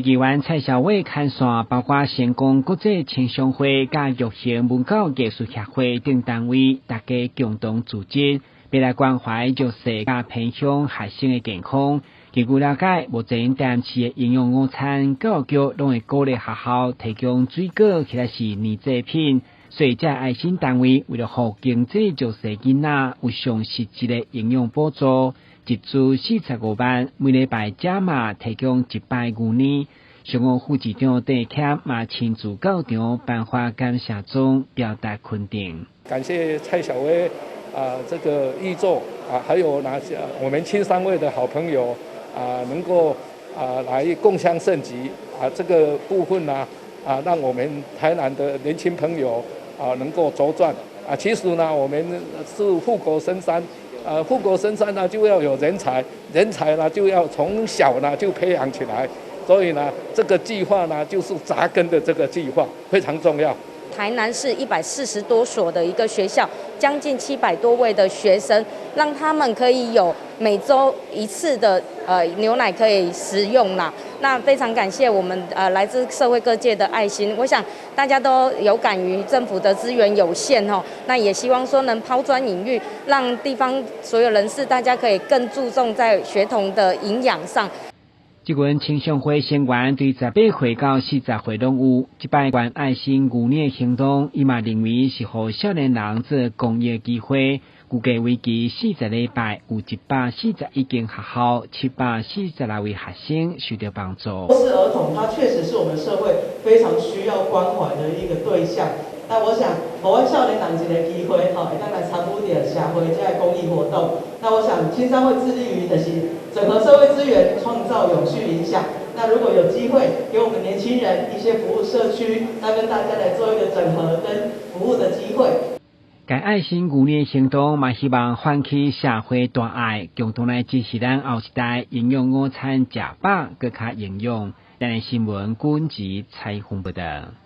議員蔡小偉牽線，包括成功國際青商會、佮育行文教藝術協會等單位，大家共同組織，欲來關懷弱勢佮偏鄉學生的健康。根據了解，目前台南市的營養午餐，教育局攏會鼓勵學校提供水果或者是奶製品，所以這愛心單位為了予經濟弱勢囡仔有上實質的營養補助，集資45萬，每禮拜加碼提供一擺牛奶。常務副市長鄭謙嘛親自到場頒發感謝狀，表達肯定。感謝蔡小薇啊，這個預作啊，還有那些我們青商會的好朋友啊，能夠啊來共襄盛舉啊，這個部分呢啊，讓我們台南的年輕朋友啊能夠茁壯啊。其實呢，我們是護國神山。啊，護國神山呢就要有人才，人才呢就要從小呢就培養起來，所以呢，這個計劃呢就是扎根的這個計劃非常重要。台南市140多所的一個學校，將近700多位的學生，讓他們可以有每週一次的牛奶可以食用啦。那非常感謝我們來自社會各界的愛心，我想大家都有感於政府的資源有限哦，那也希望說能拋磚引玉，讓地方所有人士大家可以更注重在學童的營養上。這群青商會成員對18歲到40歲攏有，這擺捐愛心牛奶行動，伊嘛認為是予少年人做公益機會。估計為期40禮拜，有141間學校，746位學生受到幫助。弱勢兒童，他確實是我們社會非常需要關懷的一個對象。那我想，予阮少年人一個機會，吼，會當來參與著社會這个公益活動。那我想，青商會致力於就是整合社會資源，創造永續影響。那如果有機會給我們年輕人一些服務社區，那跟大家來做一個整合跟服務的機會。該愛心牛奶行動嘛，希望喚起社會大愛，共同來支持咱後一代營養午餐食飽，閣較營養。台南新聞軍籍採訪報道。